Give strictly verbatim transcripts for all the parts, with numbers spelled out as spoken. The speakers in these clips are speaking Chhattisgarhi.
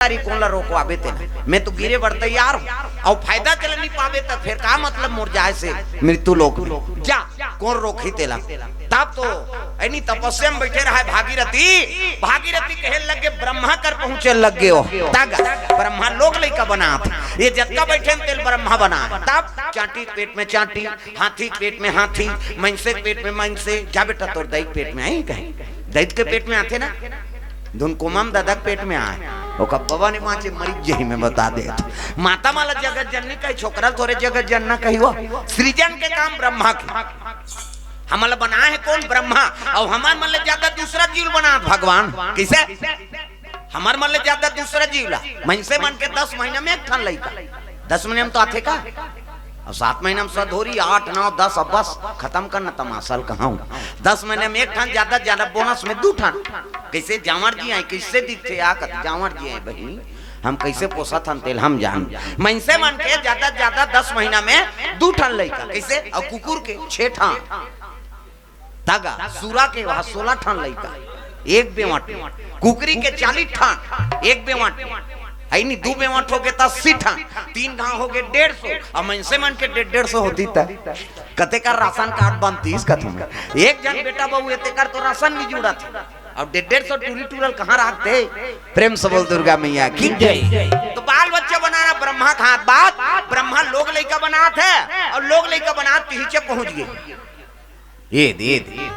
तारी, कोन ला रोकवाबे तेला? मैं तो गिरे बर तैयार हूँ, अउ फायदा तेला नहीं पाबे त फेर का मतलब मोर जाए से मृत्यु लोक में? जा, कोन रोकही तेला? तब तो ऐनी तपस्या में बैठे रहा भागीरथी। भागीरथी कहे लग गे, ब्रह्मा कर पहुंचे लग गे हो। तग ब्रह्मा लोग लइका बनात, ये जतका बैठे तेल ब्रह्मा बना। तब चांटी के पेट में चांटी, हाथी के पेट में हाथी, मनसे के पेट में मनसे। जा बेटा, तोर दई के पेट में आई कहे, दई के पेट में आथे ना, धुन कोमम ददा के पेट में आए, ओकर बबा ने माचे मरी जही में बता दे। माता माला जगत जननी कही, छोकरा थोरे जगत जनना कही हो। सृजन के काम ब्रह्मा के, हमला बनाए हे कोन? ब्रह्मा। अउ हमर मन ले ज्यादा दूसरा जीव बनात भगवान। कइसे? हमर मन ले ज्यादा दूसरा जीव ला। मनसे मन के दस महीना में एक ठन लइका, दस महीना में तो आथे का? अउ सात महीना में सधोरी, आठ, नौ, दस, अब बस खतम करना तमाशा ल कहाऊं। दस महीना में एक ठन, ज्यादा ज्यादा बोनस में दू ठन। कइसे जांवर जी आए, कइसे दिखथे आ कत जांवर जी आए बहिनी, हम कइसे पोसत हन तेल हम जान। मनसे मन के ज्यादा ज्यादा दस महीना में दू ठन लइका, कइसे? अउ कुकुर के छे ठन। तगा सुरा के वहा सोलह ठन लइका, एक बेवट। कुकरी के चालीस ठन, एक बेवट। है नी, दू बेवट हो गे त अस्सी ठन, तीन घाव हो गे डेढ़ सौ। अब मनसे मन के डेढ़ डेढ़ सौ होती त कते कर राशन कार्ड बनतीस कथू में। एक जन बेटा बहू एते कर तो राशन भी जुड़त हे। अब डेढ़ डेढ़ सौ टूरी टूरल कहाँ रखते? प्रेम से बोल दुर्गा मैया की जय। तो बाल बच्चा बनाना ब्रह्मा के हाथ बात, ब्रह्मा लोग लइका बनात हे अउ लोग लइका बनात पीछे पहुंच गे। ये दे, ये दे।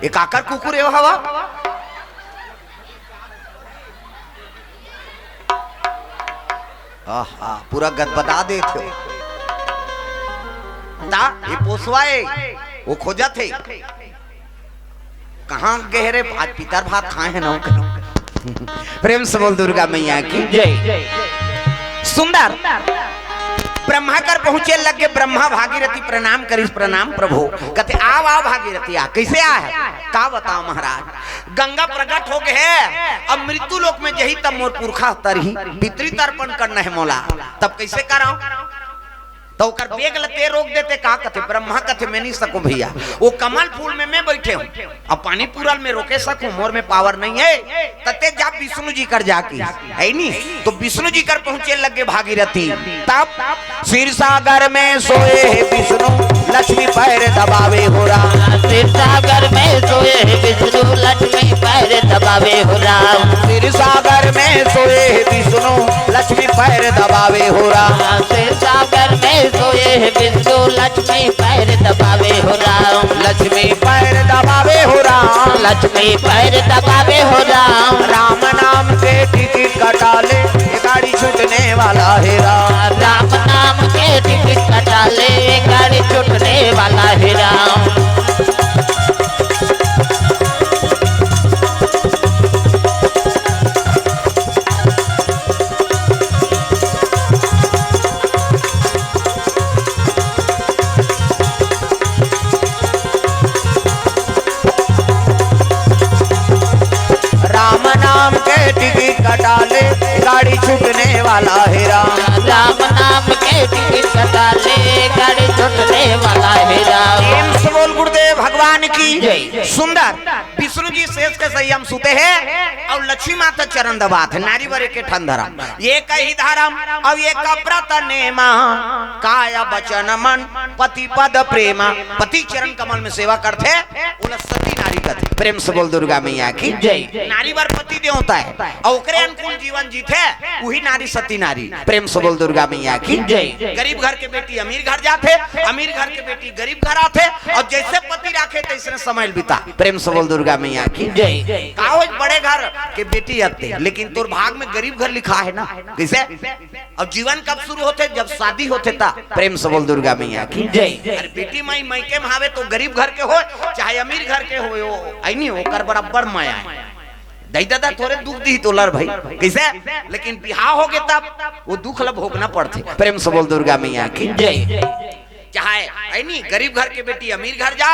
ये काकर कुकुर हे हवा? आहा, पूरा गदबदा देथे। ता, ये पोसवा हे, वो खोजत हे। कहाँ गे रे? आज पितर भात खाए हे ना। प्रेम से बोल दुर्गा मैया की जय। सुंदर। ब्रह्मा कर पहुंचे लग गे, ब्रह्मा भागीरथी प्रणाम करिस, "प्रणाम प्रभु।" कथे, "आव, आव भागीरथी, आ।" कइसे आए हे? का बताओ महाराज, गंगा प्रगट हो गे हे, अब मृत्यु लोक में जही तब मोर पुरखा तरही, पितृ तर्पण करना हे मोला, तब कइसे कराओ? त ओकर बेग ल ते रोक देते, का कथे? ब्रह्मा कथे, "मैं नहीं सकूं भैया, वो कमल फूल में मैं बैठे हूं, अब पानी पूरल में रोके सकूं, मोर में पावर नहीं हे।" त ते जा विष्णु जी कर जाके, है नी? तो विष्णु जी कर पहुंचे लग गे भागीरथी। तब क्षीर सागर में सोए हे विष्णु, लक्ष्मी पैर दबावे हो राम। क्षीर सागर में सोए हे विष्णु, लक्ष्मी पैर दबावे हो राम। क्षीर सागर में सोए हे विष्णु, लक्ष्मी पैर दबावे हो राम। क्षीर सागर में सोए हे विष्णु, लक्ष्मी पैर दबावे हो राम। लक्ष्मी पैर दबावे हो राम। लक्ष्मी पैर दबावे हो राम। राम नाम के टिकट कटा ले, ये गाड़ी छूटने वाला हे राम। राम नाम के टिकट कटा ले, ये गाड़ी छूटने वाला हे राम। राम नाम के टिकट कटा ले, गाड़ी छूटने वाला हे राम। राम नाम के टिकट कटा ले, गाड़ी छूटने वाला हे राम। प्रेम से बोल गुरुदेव भगवान की जय। सुंदर। विष्णु जी शेष के सही म सुते हे अउ लक्ष्मी माता चरण दबात हे। नारी बर एक ठन धरम, एक ही धरम अउ एक व्रत नेमा, काय वचन मन पति पद प्रेमा। पति चरण कमल में सेवा करथे, ओला सती नारी कथे। प्रेम से बोल दुर्गा मैया की जय। नारी बर पति देवता हे अउ ओकरे अनुकूल जीवन जीथे, उही नारी सती नारी। प्रेम से बोल दुर्गा मैया की जय। गरीब घर के बेटी अमीर घर जाथे, अमीर घर के बेटी गरीब घर आथे, अउ जइसे पति राखे तइसने समय ल बिता। प्रेम से बोल दुर्गा मैया की जय। का हो, बड़े घर के बेटी आथे, लेकिन तोर भाग में गरीब घर लिखा हे ना। कइसे? अब जीवन कब शुरू होथे? जब शादी होथे ता। प्रेम से बोल दुर्गा मैया की जय। अरे बेटी माई मइके में हावे तो गरीब घर के होय चाहे अमीर घर के होय, ओ, अइ नहीं, ओकर बराबर माया हे। दई ददा थोरे दुख दिही तोला रे भाई, कइसे? लेकिन बिहाव हो गे तब वो दुख ल भोगना पड़थे। प्रेम से बोल दुर्गा मैया की जय। चाहे, अइ नहीं, गरीब घर के बेटी अमीर घर जा,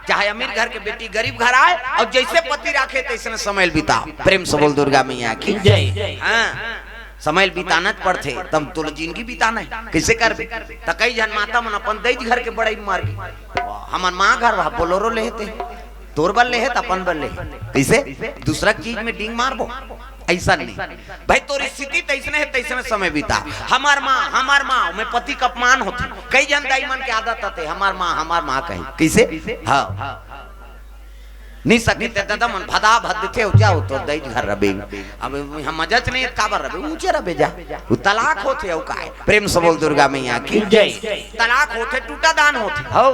चाहे अमीर घर के बेटी गरीब घर आय, अउ जइसे पति राखे तइसने समय ल बिताव। प्रेम से बोल दुर्गा मैया की जय। हाँ, समय ल बिताना पड़थे, तब तोला जिनगी बिताना हे, कइसे करबे? त कई झन माता मन अपन दई घर के बड़ई मार के, हमन माँ घर वहा बोलेरो लेहे ते, तोर बर लेहे त अपन बर लेहे, कइसे? दूसरा चीज में डींग मारबो। अइसन नहीं। भाई, तोर स्थिति तइसने हे, तइसने समय बिता। हमार माँ, हमार माँ, में पति के अपमान होथे। कई झन दाई मन के आदत आथे, "हमार माँ, हमार माँ" कही। कइसे? हाँ। नहीं सके ते दादा मन भदा भद देथे, "जाओ तोर दाई घर रबे।" अब हम मजा च नहीं, काबर रबे? ऊँचे रबे जा। वो तलाक होथे, अउ काय? प्रेम से बोल दुर्गा मैया की। जय। तलाक होथे, टूटा दान होथे। हौ।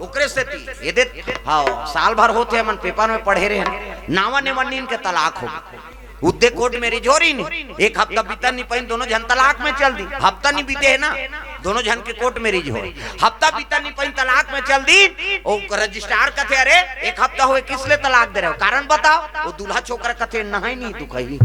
ओकरे सेती, ये दे, हाँ, साल भर होथे, हमन पेपर में पढ़े रहे हन, नावा नेवन्नीन के तलाक हो। उद्दे कोर्ट मैरिज हो रहिन, एक हफ्ता बीतन नहीं पाइन, दोनों झन तलाक में चल दी। हफ्ता नहीं बीते हे ना, दोनों झन के कोर्ट मैरिज हो। हफ्ता बीतन नहीं पाइन, तलाक में चल दी। ओ रजिस्ट्रार कथे, "अरे, एक हफ्ता होए, किस ले तलाक दे रहे हो? कारण बताओ।" ओ दूल्हा छोकरा कथे, "नहाई नहीं दुखही।"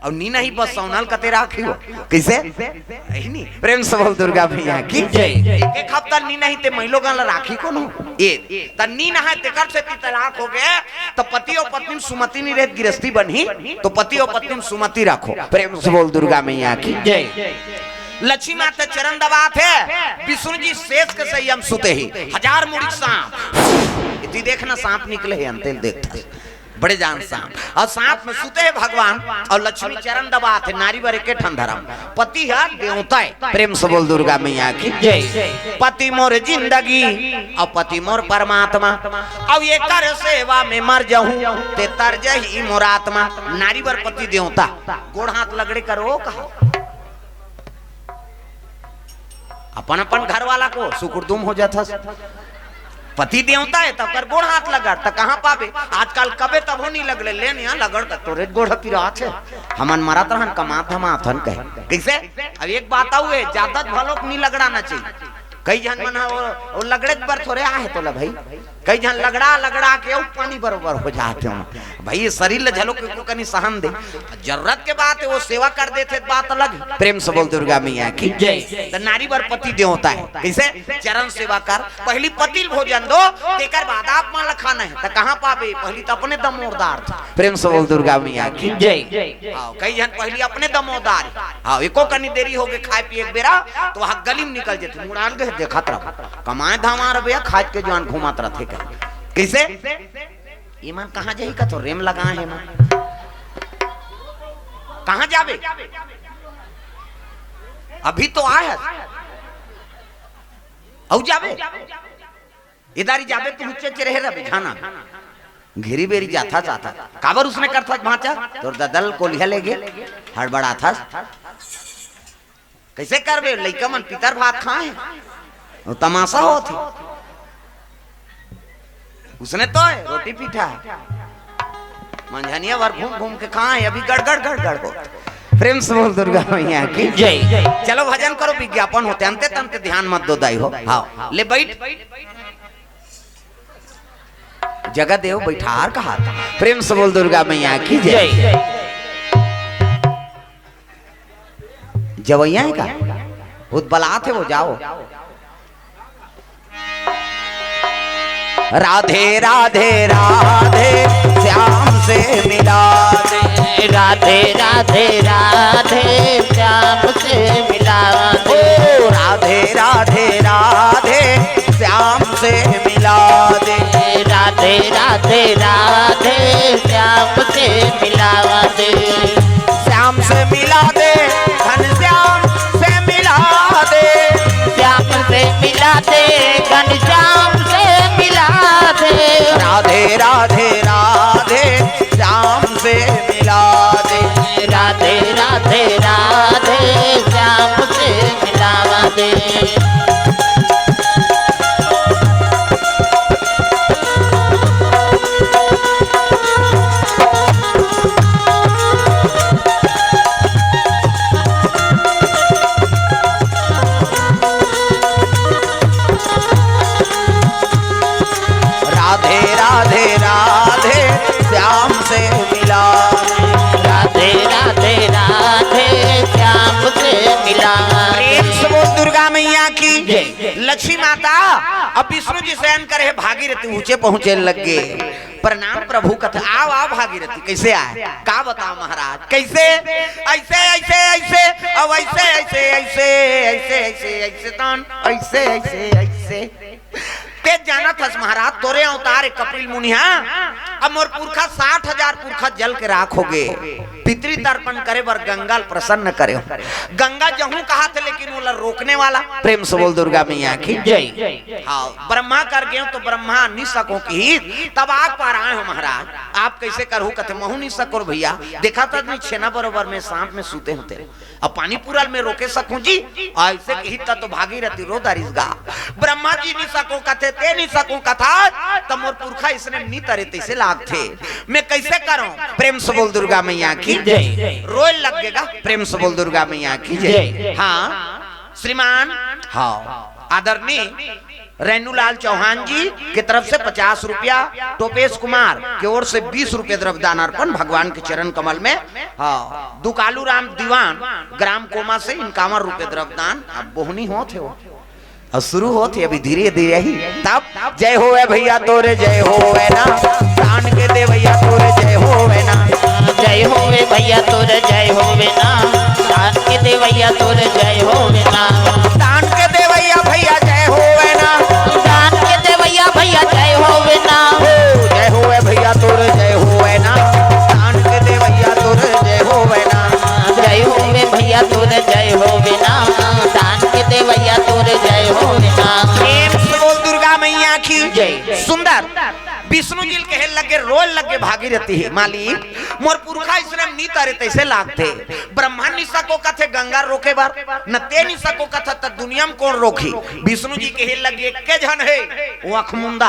अउ नी नहीं बस सोनल कथे राखी हो। कइसे? यही नहीं। प्रेम से बोल दुर्गा मैया की जय। एक, एक हफ्ता नी नहीं ते महिलो गन ला राखी कोनो। ए, त नी नहाय तेकर सेती तलाक हो गए। त पति अउ पत्नी सुमति नहीं रहत, गिरस्ती बनही, तो पति अउ पत्नी सुमति रखो। प्रेम से बोल दुर्गा मैया की जय। लक्ष्मी माता चरण दबाथे, विष्णु जी शेष के संयम सुते ही, हजार मुड़ी सांप। इति देखना सांप निकले हे, अंतिम देखता। बड़े जान सांप। अउ सांप में सुते हे भगवान, अउ लक्ष्मी चरण दबाथे, नारी बर एके ठन धरम। पति ह देवता हे। प्रेम से बोल दुर्गा मैया की जय। पति मोर जिंदगी, अउ पति मोर परमात्मा, अउ एकर सेवा में मर जहूं, ते तर जही मोर आत्मा। नारी बर पति देवता, गोड़ हाथ लगड़े करो कहा। अपन अपन घर वाला को सुकुरदुम हो जाथस। पति देवता हे त ओकर गोड़ हाथ लगड़, त कहाँ पाबे? आजकल कबे तभो नहीं लगले, लेन यहाँ लगड़ त तोरे गोड़ पिरात हे। हमन मरत रहन, कमात धमात हन कहे। कइसे? अब एक बात अउ हे, जादत भलोक नहीं लगड़ाना चाहिए। कई झन मन ह वो, वो लगड़े बर थोरे आहे तोला भाई। कई झन लगड़ा लगड़ा के अउ पानी बरोबर हो जाथे। भाई, ये शरीर ल झलो के को कनी सहन दे। जरूरत के बात हे, वो सेवा कर देथे, बात अलग हे। प्रेम से बोल दुर्गा मैया की जय। त नारी बर पति देवता हे। कइसे? चरण सेवा कर, पहिली पति ल भोजन दो, तेकर बाद आप मन ल खाना हे। त कहाँ पाबे? पहिली त अपने दमोरदार थे। प्रेम से बोल दुर्गा मैया की जय। हाँ, कई झन पहिली अपने दमोरदार हे। हाँ, एको कनी देरी हो गे खाए पिए के बेरा, त वहाँ गली में निकल जेथे, मुड़ाल गए देखत रहो। कमाए धामा रबे, खाए के जुआन घूमत रथे कहे। कइसे? ये मन कहाँ जाही कथो, रेम लगाए हे मन। कहाँ जाबे? अभी तो आए हस। अउ जाबे? इधर ही जाबे, तू उच्चे चेहरे रबे, झाना। घेरी बेरी जाथा जाथा। काबर उसने करथा भांचा? तोर ददल कोलिया लेगे, हड़बड़ाथस। कइसे करबे? लइका मन पितर भात खाए, वो तमाशा होत हे। उसने तो हे, रोटी पीठा हे। मंझनिया भर घूम घूम के खाए, अभी गड़गड़ गड़गड़ हो। प्रेम से बोल दुर्गा मैया की जय। चलो भजन करो, विज्ञापन होथे, अंते तंते ध्यान मत दो दाई हो। हाँ, ले बैठ। जगह देव बैठार कहा। प्रेम से बोल दुर्गा मैया की जय। जय। जवैया हे का? उतबलात हे वो, जाओ। राधे राधे राधे, श्याम से मिला दे। राधे राधे राधे, श्याम से मिला दे। ओ राधे राधे राधे, श्याम से मिला दे। राधे राधे राधे, श्याम से मिला दे। श्याम से मिला दे, घनश्याम से मिला दे। श्याम से मिला दे, घनश्याम से मिला दे। राधे राधे राधे, श्याम से मिला दे। राधे राधे राधे, श्याम से मिला दे। राधे राधे राधे, श्याम से मिला। राधे राधे राधे, श्याम से मिला। प्रेम से बोल दुर्गा मैया की जय। लक्ष्मी माता अब विष्णु जी शयन करे हे, भागीरथी ऊंचे पहुंचे लग गे। प्रणाम प्रभु कथे, "आओ, आओ भागीरथी, कइसे आए?" "का बताओ महाराज, कइसे?" "ऐसे, ऐसे, ऐसे, अब ऐसे, ऐसे, ऐसे, ऐसे, ऐसे, ऐसे, दान, ऐसे, ऐसे, ऐसे।" ते जानत हस महाराज, तोरे अवतार हे कपिल मुनि, हाँ? अब मोर पुरखा साठ हजार पुरखा जल के राख हो गे। पितृ तर्पण करे बर गंगा ल प्रसन्न करे हो। गंगा जहूं कहा थे, लेकिन ओला रोकने वाला। प्रेम से बोल दुर्गा मैया की। जय। हाँ, ब्रह्मा कर गए तो ब्रह्मा नि सको की, तब आप पार आए हो महाराज, आप कैसे करहू? कथे महू नि सको भैया, देखा था नहीं छेना बरोबर में सांप में सूते होते, अब पानी पूरा में रोके सकूं जी? ऐसे कही त तो भागीरथी रो दरिस गा। ब्रह्मा जी नि सको कथे, ते नि सको कथा, त मोर पुरखा इसने नि तरे तैसे लागथे। मैं कैसे करूं? प्रेम से बोल दुर्गा मैया की। जय। रोए लग गेगा। प्रेम से बोल दुर्गा मैया की। जय। जय। हाँ श्रीमान, हाँ आदरणीय रेणुलाल चौहान जी के तरफ से पचास रुपया, टोपेश कुमार के ओर से बीस रुपये द्रव्यदान अर्पण भगवान के चरण कमल में। हाँ, दुकालू राम दीवान ग्राम कोमा से इक्यावन रुपये द्रव्यदान। अब बोहनी होत हे वो, अब शुरू होत हे अभी धीरे धीरे ही। तब जय होवे भैया तोरे, जय होवे ना, दान के दे भैया तोरे, जय होवे ना। जय होवे भैया तोरे, जय होवे ना, दान के दे भैया तोरे, जय होवे ना। दान के दे भैया, भैया जय होवे ना। दान के दे भैया, भैया जय होवे ना। हो, जय होवे भैया तोरे, जय होवे ना, दान के दे भैया तोरे, जय होवे ना। जय होवे भैया तोरे, जय होवे ना, दान के दे भैया तोरे, जय होवे ना। प्रेम से बोल दुर्गा मैया की। जय। सुंदर विष्णु जी ल कहे लगे, रोए लगे भागीरथी, हे मालिक, मोर पुरखा इसने नि तरे तैसे लागथे। ब्रह्मा नि सको कथे गंगा रोके बर, न ते नि सको कथा, त दुनिया में कौन रोकही? विष्णु जी कहे लगे, एक के झन हे, वो अखमुंदा,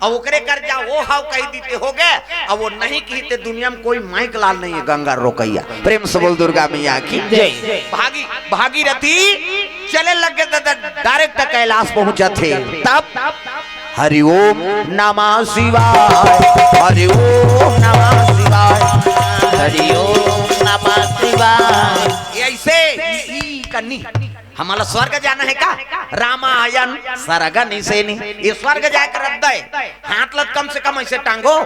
अब ओकरे कर जा, वो हाव कही दीते हो गए, अब वो नहीं कही ते दुनिया में कोई माइक लाल नहीं है गंगा रोकैया। प्रेम से बोल दुर्गा मैया की। जय। भागी, भागीरथी चले लग गए, दादा डायरेक्ट कैलाश पहुंचत हे। तब हरि ओम नमः शिवाय, हरि ओम नमः शिवाय, हरि ओम नमः शिवाय। ये ऐसे ई कन्नी, हमला स्वर्ग जाना है का? रामायण सरग निसेनी, ये स्वर्ग जाए कर रद्दा है। हाथ लत कम से कम ऐसे टांगो,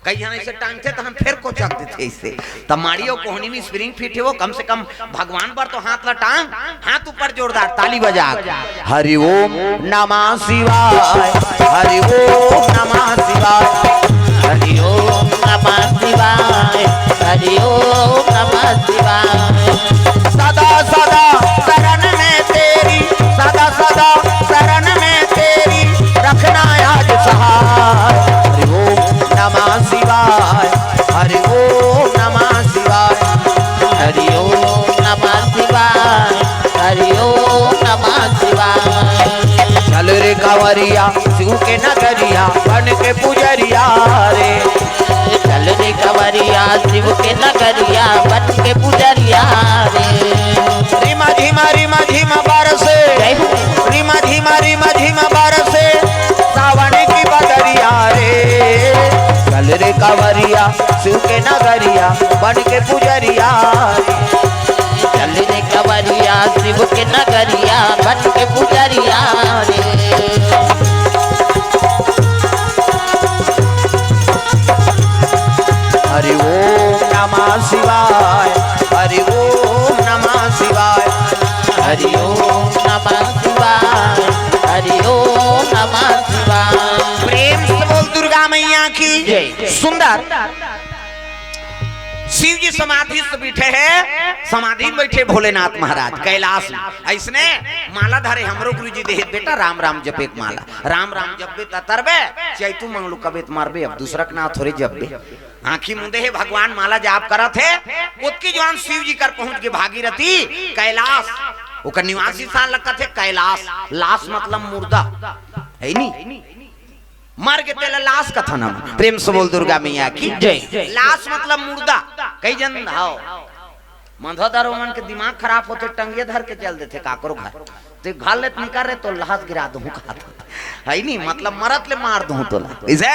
कई झन ऐसे टांगथे त हम फेर कोचक देथे ऐसे। त माड़ी अउ कोहनी में स्प्रिंग फिट हे वो, कम से कम भगवान बर तो हाथ ला टांग, हाथ ऊपर जोरदार ताली बजा के। हरि ओम नमः शिवाय, हरि ओम नमः शिवाय, हरि ओम नमः शिवाय, हरि ओम नमः शिवाय। सदा सदा शरण में तेरी, सदा सदा शरण में तेरी, रखना आज सहाय। हरि ओम नमः शिवाय, हरि ओम नमः शिवाय, हरि ओम नमः शिवाय, हरि ओम नमः शिवाय। चल रे कांवरिया शिव के नगरिया, बन के पुजरिया रे। चल रे कांवरिया शिव के नगरिया, बन के पुजरिया रे। रिमा झिमा रिमा झिमा बरसे, जय हो। रिमा झिमा रिमा झिमा बरसे, सावन की बदरिया रे। चल रे कांवरिया शिव के नगरिया, बन के पुजरिया रे। चल रे कांवरिया शिव के नगरिया, बन के पुजरिया रे। हरि ओम नमः शिवाय, हरि ओम नमः शिवाय, हरि ओम नमः शिवाय, हरि ओम नमः शिवाय। प्रेम से बोल दुर्गा मैया की। जय। सुंदर शिव जी समाधि से बैठे हैं, समाधि में बैठे भोलेनाथ महाराज कैलाश में। ऐसने माला धरे हमरो गुरु जी देहे, बेटा राम राम जपे के माला, राम राम जपबे त तरबे, चैतू मंगलू कबे त मरबे, अब दूसरा के नाव थोरे जपबे। आंखी मुंदे हे भगवान, माला जाप करत हे, ओतकी जुवान शिव जी कर पहुंच गे भागीरथी कैलाश, ओकर निवासी स्थान लगत हे कैलाश। लाश मतलब मुर्दा, है नी? मर गे तेला लाश कथन हम। प्रेम से बोल दुर्गा मैया की। जय। लाश मतलब मुर्दा। कई जन हव मंधोदर ओमन के दिमाग खराब होथे, टंगिया धर के चल देथे काकरो घर। ते घर ले त निकर रे तो लाश गिरा दूं कहत हे। है नी, मतलब मरत ले मार दूं तोला। इसे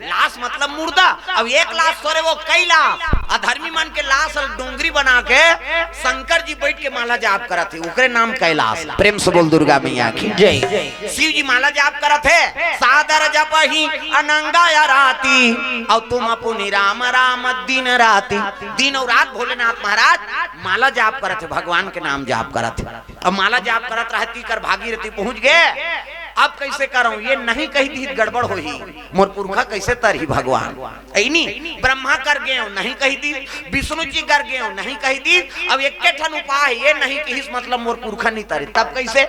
लाश मतलब मुर्दा। अब एक लाश थोरे वो कई लाश। अधर्मी मन के लाश ल डोंगरी बना के शंकर जी बैठ के माला जाप करत हे, ओकरे नाम कैलाश। प्रेम से बोल दुर्गा मैया की। जय। शिव जी माला जाप करत हे, सादर जपहि अनंगा या राती, अउ तुम पुनि राम राम दिन राती। दिन अउ रात भोलेनाथ महाराज माला जाप करत हे, भगवान के नाम जाप करत हे। अब माला जाप करत रहती कर भागीरथी पहुंच गे, अब कइसे करंव? ये नहीं कहि दिही त गड़बड़ होही। मोर पुरखा कइसे तरही भगवान? अइनी, ब्रह्मा कर गेंव, नहीं कहि दिस, विष्णु जी कर गेंव, नहीं कहि दिस, अब एके ठन उपाय हे, ये नहीं कहिस, मतलब मोर पुरखा नहीं तरे, तब कइसे?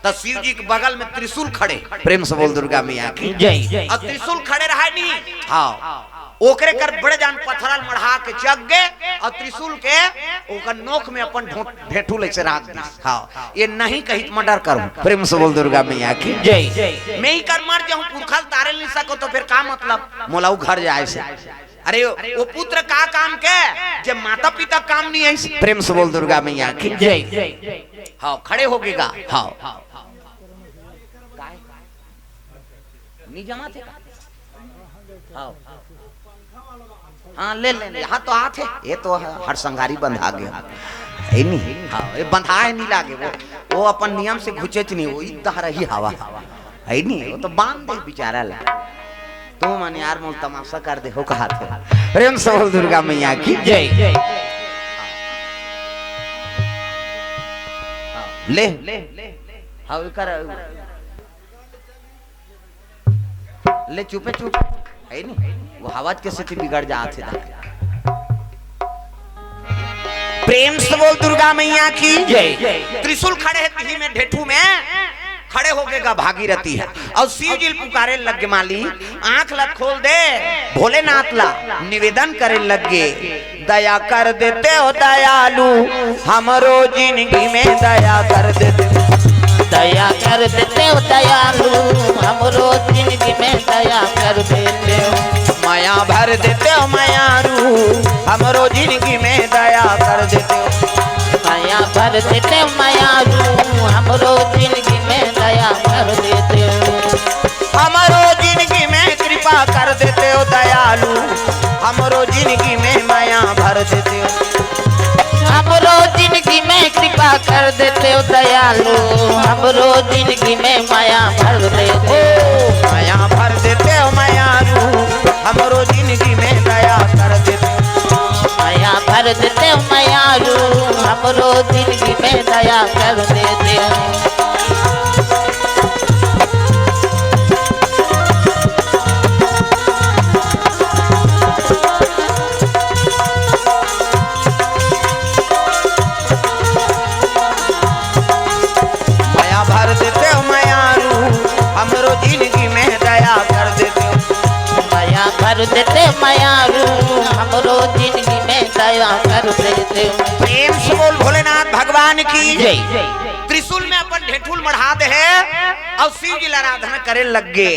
त शिव जी के बगल में त्रिशूल खड़े, प्रेम से बोल दुर्गा मैया की जय। अब त्रिशूल खड़े रहय नी, हाँ, ओकरे कर बड़े जान पथरा ल मढ़ा के चघ गे, अउ त्रिशूल के ओकर नोक में अपन ढो-, ढेठुल अइसे राख दिस। हाँ, ये नहीं कहिस त मर्डर करहूं। प्रेम से बोल दुर्गा मैया की जय। मैं ही कर मर जाहूं, पुरखा ल तारे ल नहीं सकों त फेर का मतलब? मोला ओ घर जाय से। अरे वो, वो पुत्र का काम के, जे माता पिता काम नहीं आइस। प्रेम से बोल दुर्गा मैया की जय। हाँ, खड़े होगे गा। हाँ, नहीं जमाथे का? हाँ, हाँ, ले ले ले। हाँ, तो आथे, ये तो ह-, हर संगारी बंधा गे हे नी। हाँ, ये बंधाय नहीं लागे, वो, वो अपन नियम से घुचेच नहीं, वो इतना रही हवा हे नी, वो तो बांध दे बेचारा ला। तुमन यार मोला तमाशा कर दे हो कहाथे। प्रेम से बोल दुर्गा मैया की जय। ले, हाँ, एकर ले चुपे चुप, हे नी? वो आवाज के सेती बिगड़ जाथे दा। प्रेम से बोल दुर्गा मैया की जय। त्रिशूल खड़े हे तिही में, ढेठू में खड़े होगे गा भागीरथी ह, अउ शिव जी ल पुकारे लग गे, माली, आंख ला खोल दे, भोलेनाथ ला निवेदन करे लग गे। दया कर देतेव दयालु, हमरो जिनगी में दया कर देतेव। दया कर देतेव दयालु, हमरो जिनगी में दया कर देतेव। मया भर देतेव मयारू, हमरो जिनगी में दया कर देतेव। मया भर देतेव मयारू, हमरो जिनगी में दया कर देतेव। हमरो जिनगी में कृपा कर देतेव दयालु, हमरो जिनगी में मया भर देतेव। हमरो जिनगी में कृपा कर देतेव दयालु, हमरो जिनगी में मया भर देतेव। मया भर देतेव मयारू, हमरो जिनगी में दया कर देतेव। मया भर देतेव मयारू, हमरो जिनगी में दया कर देतेव। मया भर देतेव मयारू, हमरो जिनगी में दया कर देतेव। मया भर देतेव मयारू, हमरो जिनगी में दया कर देतेव। प्रेम से बोल भोलेनाथ भगवान की जय। त्रिशूल में अपन ढेठुल मढ़ा दे हे अउ शिव जी ल आराधना करे लग गे।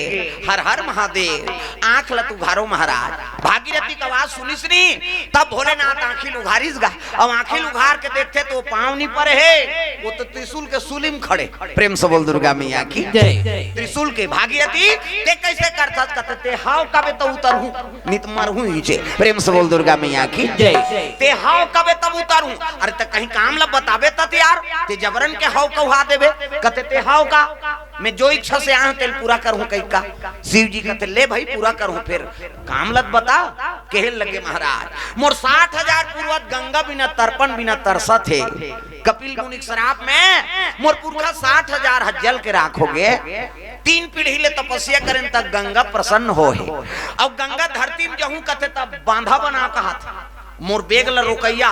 हर हर महादेव। आंख ल त उघारो महाराज। भागीरथी के आवाज सुनिस नी, तब भोलेनाथ आंखी ल उघारिस गा। अब आंखी ल उघार के देखथे त वो पांव नहीं परे हे, वो तो त्रिशूल के सूली म खड़े। प्रेम से बोल दुर्गा मैया की जय। त्रिशूल के भागीरथी, ते कइसे करथस? कथे ते हव कबे त उतरहूं, नहीं त मरहूं इहिचे। प्रेम से बोल दुर्गा मैया की जय। ते हव कबे तब उतरहूं। अरे त कहीं काम ल बताबे त यार, ते जबरन के हव कहवा देबे। कथे ते हव का? मैं जो इच्छा से आय हंव तेला पूरा करहूं कहिके। शिव जी कथे ले भाई पूरा करहूं, फेर काम ल त बता। कहे लगे महाराज, मोर साठ हजार पूर्वज गंगा बिना तर्पण बिना तरसत हे। कपिल मुनि के श्राप में मोर पुरखा साठ हजार ह जल के राख होगे। तीन पीढ़ी ले तपस्या करेन त गंगा प्रसन्न होहे। अउ गंगा धरती में जहूं कथे तब बांधा बना कहत। मोर बेग ल रोकइया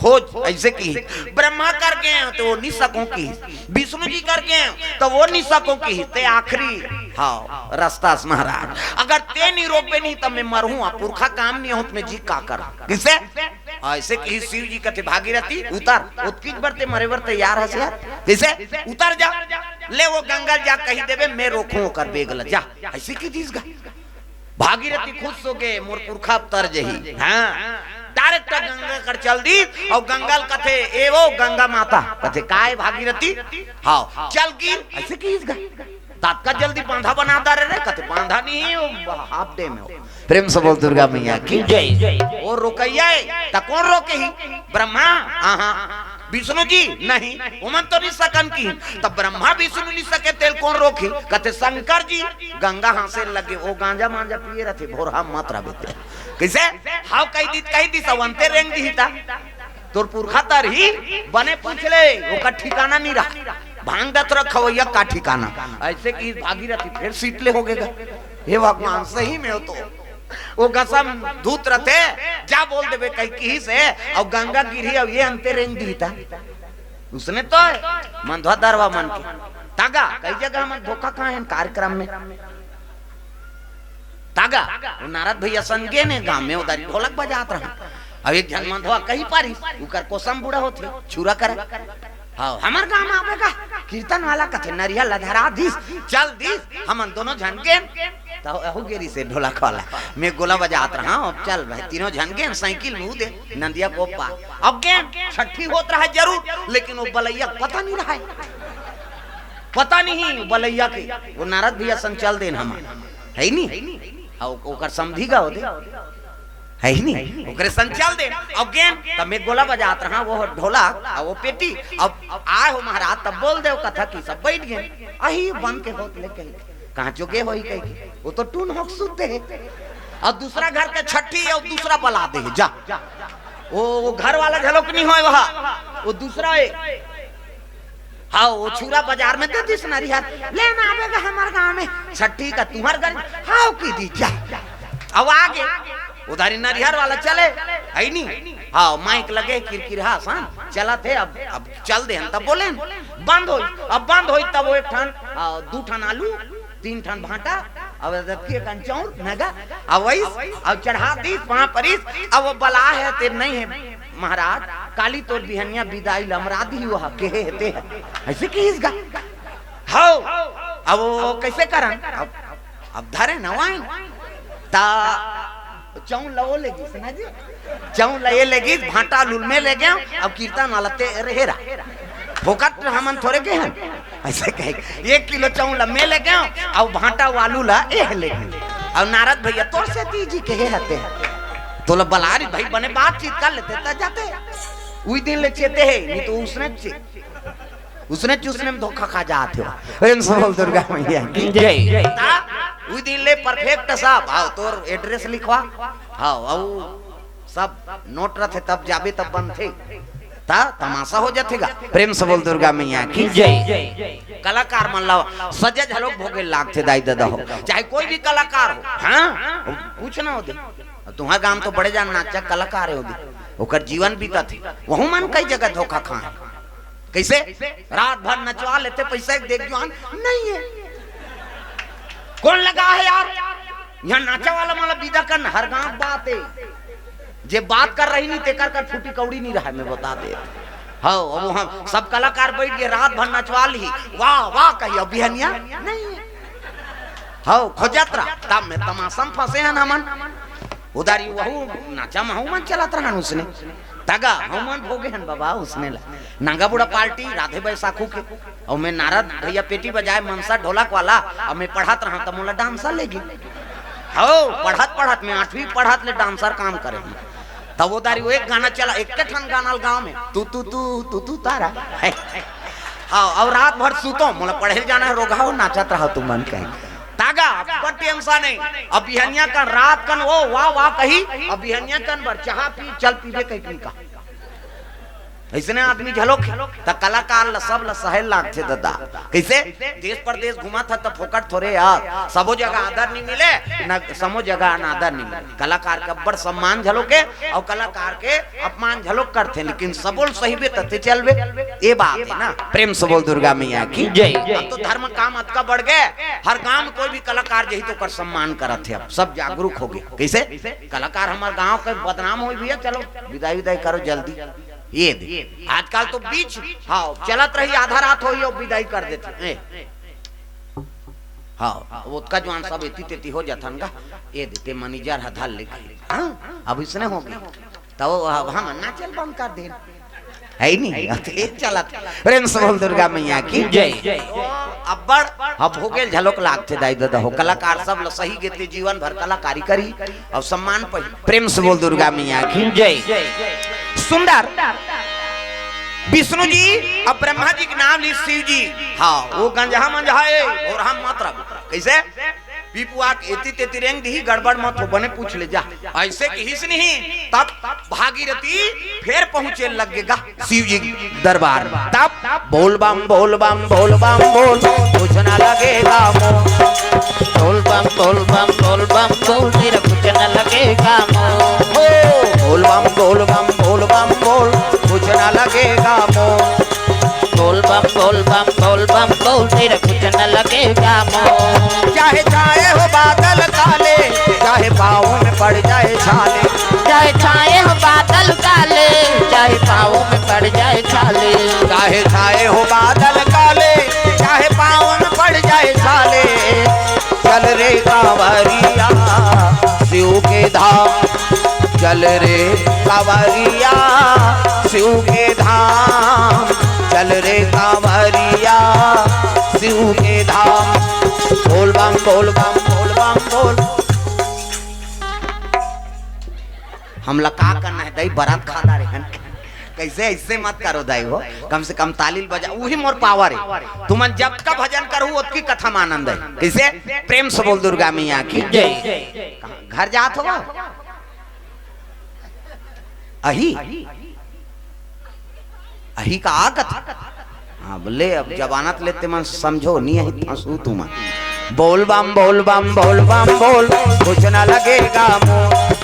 खोज, अइसे किहिस। ब्रह्मा कर गेंव त वो नि सकों किहिस, विष्णु जी कर गेंव त वो नि सकों किहिस। ते आखिरी हव रस्ता अस महाराज, अगर ते नि रोकबे नहीं त मैं मरहूं, आ पुरखा काम नि होत मैं जी का करहूं। कइसे? अइसे किहिस शिव जी कथे भागीरथी उतर, ओतकीच बर ते मरे बर तैयार हस यार, कइसे? उतर जा, ले वो गंगा ल जा कहि देबे मैं रोकहूं ओकर बेग ल, जा। अइसे किहिस गा। भागीरथी खुश होगे, मोर पुरखा अब तर जही। हाँ, direct गंगा कर चल दिस, अउ गंगा ल कथे, ए वो गंगा माता, कथे, काय भागीरथी? हव, चल गिर, अइसे किहिस गा। ततका जल्दी बांधा बना डारे रे, कथे, बांधा नहीं हे, वो half dam हे वो। प्रेम से बोल दुर्गा मैया की जय। वो रोकइया हे, त कोन रोकही? ब्रह्मा, आहा। विष्णु जी, नहीं, ओमन तो नि सकन किहिन। त ब्रह्मा विष्णु नि सके तेला कोन रोकही? कथे शंकर जी। गंगा हांसे लगे, ओ गांजा मांजा पिए रथे, भोरहा मत रहबे ते। कइसे? हव कहि दिस, कहि दिस, अउ अंते रेंग दिही त। तोर पुरखा तरही, बने पूछ ले, ओकर ठिकाना नि रहा। भांग दतरा खवैया का ठिकाना। अइसे कि भागीरथी फेर सीट ले होगे गा। हे भगवान, सही में हो तो वो गसम धूत रथे, जा बोल देबे कही किहिस हे, अउ गंगा गिरही अउ ये अंते रेंग दिही ता। उसने तो हे, मंधवा दरवा मन के। तागा, कई जगह हमन धोखा खाए हन कार्यक्रम में। तागा, वो नारद भैया सन गेन हे गांव में, उधारी ढोलक बजात रहा। अब एक झन मंधवा कही पारिस, उकर कोसम बूढ़ा होथे, छुरा करे। हाँ, हमर गांव में आबे गा, कीर्तन वाला कथे, नरिया ल धरा दिस, चल दिस, हमन दोनों झन गेन। त अहू गे रिहिसे ढोलक वाला, में गोला बजात रहा, अब चल भाई, तीनों झन गेन, साइकिल में उदे, नंदिया को पार। अब गेन, छट्ठी होत रहा जरूर, लेकिन वो बलैया के पता नहीं रहा। पता नहीं बलैया के, वो नारद भैया सन चल देन हमन, हे नी? अउ ओकर समधी गा होथे, हे नी? ओकरे सन चल देन। अब गेन, त में गोला बजात रहा, वो ढोलक, अउ वो पेटी। अब आए हो महाराज, तब बोल दे वो कथा कि सब बैठ गेन। अही बन के होत ले कही, कहाँ चो गे होही कही के, वो तो टून होक सुते हे। अउ दूसरा घर के छट्ठी हे, अउ दूसरा बला दे हे, जा। वो, वो घर वाला झलोक नहीं होय वहा, वो दूसरा हे। हाँ, वो छुरा बजार में दे दिस नरिया, ले ना आबे गा हमर गांव में, छट्ठी का तुम्हर घर, हाँ, की दी जा। अब आगे, उधारी नरिया वाला चले, हे नी? हाँ, माइक लगे, किरकिरहा सन, चलत हे, अब, अब चल देन, तब बोलेन, बंद होई, अब बंद होई, तब वो एक ठन, हाँ, दू ठन आलू, तीन ठन भांटा, अब रखिए कन चाउर, नगा, अब वइस, अब चढ़ा दिस, वहाँ परिस, अब वो बला हे, ते नहीं हे, महाराज, काली तोर बिहनिया बिदाई ल अमरा दिही, वो केहे हे ते हे। अइसे किहिस गा। हव, अब वो कइसे करन? अब, अब धरे न वाइन। त चउन ल वो ले गिस ना जी। चउन ल ये ले गिस, भांटा ल उलमे ले गेंव, अब कीर्तन वाला ते रेहे रा। फोकट हमन थोरे गे हन। अइसे कहे, एक किलो चउन ल में ले गेंव, अउ भांटा वालू ल एह ले गे। अउ नारद भैया तोर सेती जी केहे हे ते हे। तोला बलारी भाई बने बातचीत कर लेते त जाते। उही दिन ले चेते हे, नहीं तो उसने चे-, उसने चूसने में धोखा खा जात हो। प्रेम से बोल दुर्गा मैया की। जय। ता, उही दिन ले perfect सब। हाँ, तोर address लिखवा। हाँ, अउ सब नोट रथे, तब जाबे तब बनथे। ता तमाशा हो जाथे गा। प्रेम से बोल दुर्गा मैया की। जय। कलाकार मन ला सजा झलोक भोगे लागथे दाई ददा हो, चाहे कोई भी कलाकार हो। हाँ, कुछ ना होथे। तुम्हार गांव तो बड़े जान नाचा कलाकार हे होदे, ओकर जीवन बीतत हे। वहू मन कई जगह धोखा खाए। कइसे? रात भर नचवा लेथे, पइसा एक देख जुआन नहीं हे। कौन लगा हे यार? यहाँ नाचा वाला मन ला बिदा करना, हर गांव बात हे। जे बात कर रही नहीं, तेकर कर फूटी कौड़ी नहीं रहा, में बता दे। हाँ, अब वहाँ सब कलाकार बैठ के रात भर नचवा ली, वाह, वाह कही, अब बिहनिया नहीं हे। हाँ, खोजत रहा, तब में तमाशा में फंसे हन हमन। उधारी वहू नाचा महू मन चलत रहन उसने। तगा, हमन भोगे हन बाबा उसने ला। नांगा बूढ़ा पार्टी, राधे बैसाखू के। अउ में नारद भैया पेटी बजाए, मनसा ढोलक वाला, अउ में पढ़त रहा त मोला डांसर ले गे। हव, पढ़त पढ़त में आठवीं पढ़त ले डांसर काम करे हन। तब वो दारी वो एक गाना चला, एक ठन गाना ल गाँव में, तू, तू, तू, तू, तू तारा। हाँ, अउ रात भर सुतो, मोला पढ़े जाना हे, रोगहा हो, नाचत रहा तुमन कही। तागा, अब्बड़ tension हे। अब बिहनिया कन रात कन वो, वाह, वाह कही, अब बिहनिया कन बर चाहा पी, चल पीबे कही, पी का। अइसने आदमी झलोक हे, त कलाकार ल सब ल सहे ल लागथे ददा। कइसे? देश परदेश घूमत ह त फोकट थोरे यार, सबो जगह आदर नहीं मिले, न समो जगह अनादर नहीं मिले। कलाकार के अब्बड़ सम्मान झलोक हे, अउ कलाकार के अपमान झलोक करथे, लेकिन सबो ल सहिबे त ते चलबे, ए बात हे ना। प्रेम से बोल दुर्गा मैया की। जय। अब तो धर्म काम अतका बढ़ गे, हर गांव में कोई भी कलाकार जही त ओकर सम्मान करत हे, अब सब जागरूक हो गे। कइसे? कलाकार हमर गांव के बदनाम होई भैया, चलो बिदाई, बिदाई करो जल्दी। ए दे, आजकल तो बीच, हाँ, चलत रही, आधा रात होई, अउ बिदाई कर देथे। ए। हाँ, ओतका जुआन सब एती तेती हो जाथन गा। ए दे, ते manager ह धर ले। हाँ, अब अइसने हो गे। त वो, अब हम नाचल बंद कर देन। हे नहीं, अब तो ए चलत। प्रेम से बोल दुर्गा मैया की। जय। अब्बड़, हाँ, भोगे ल झलोक लागथे दाई ददा हो। कलाकार सब ल सही गे ते जीवन भर कलाकारी करही, अउ सम्मान पही। प्रेम से बोल दुर्गा मैया की। जय। सुंदर। विष्णु जी अउ ब्रह्मा जी के नाम ली शिव जी। हाँ, वो गंजहा मंजहा हे, अउ हम मत रह। कइसे? पीपुआ के एती तेती रेंग दिही, गड़बड़ मत हो, बने पूछ ले जा। अइसे किहिस नहीं, तब भागीरथी फेर पहुंचे लग गे गा शिव जी के दरबार में। तब बोल बम बोल बम बोल बम बोल, कुछ न लगेगा मोल। बोल बम बोल बम बोल बम बोल, तेरा कुछ न लगेगा मोल। हो। बोल बम बोल बम बोल बम बोल, कुछ न लगेगा मोल। बोल बम बोल बम बोल बम बोल, तेरा कुछ न लगेगा मोल। चाहे छाए हो बादल काले, चाहे पाँव में पड़ जाए छाले। चाहे छाए हो बादल काले, चाहे पाँव में पड़ जाए छाले। चाहे छाए हो बादल काले, चाहे पाँव में पड़ जाए छाले। चल रे कांवरिया शिव के धाम, चल रे कांवरिया शिव के धाम, चल रे कांवरिया शिव के धाम। बोल बम बोल बम बोल बम बोल। हमला का करना है दाई, बरात खा डारे हन। कैसे ऐसे मत करो दाई हो, कम से कम ताली ल बजा, वही मोर पावर है। तुमन जतका भजन करहू ओतकी कथा म आनंद है। कैसे? प्रेम से बोल दुर्गा मैया की जय। कहाँ घर जात हो? अही अही का आगत। हाँ बोले, अब जबानत लेते मन समझो नहीं है, फंसू तुमन। बोल बम बोल बम बोल बम बोल, कुछ न लगेगा मोल।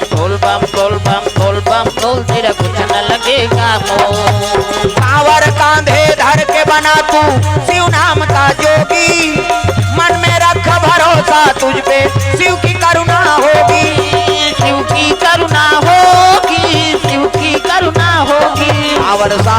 बोल बम बोल बम बोल बम बोल, तेरा कुछ न लगेगा मोल। कांवर कांधे धर के बना तू शिव नाम का जोगी, मन में रख भरोसा तुझ पे, शिव की करुणा होगी। शिव की करुणा होगी, शिव की करुणा होगी। कांवर सा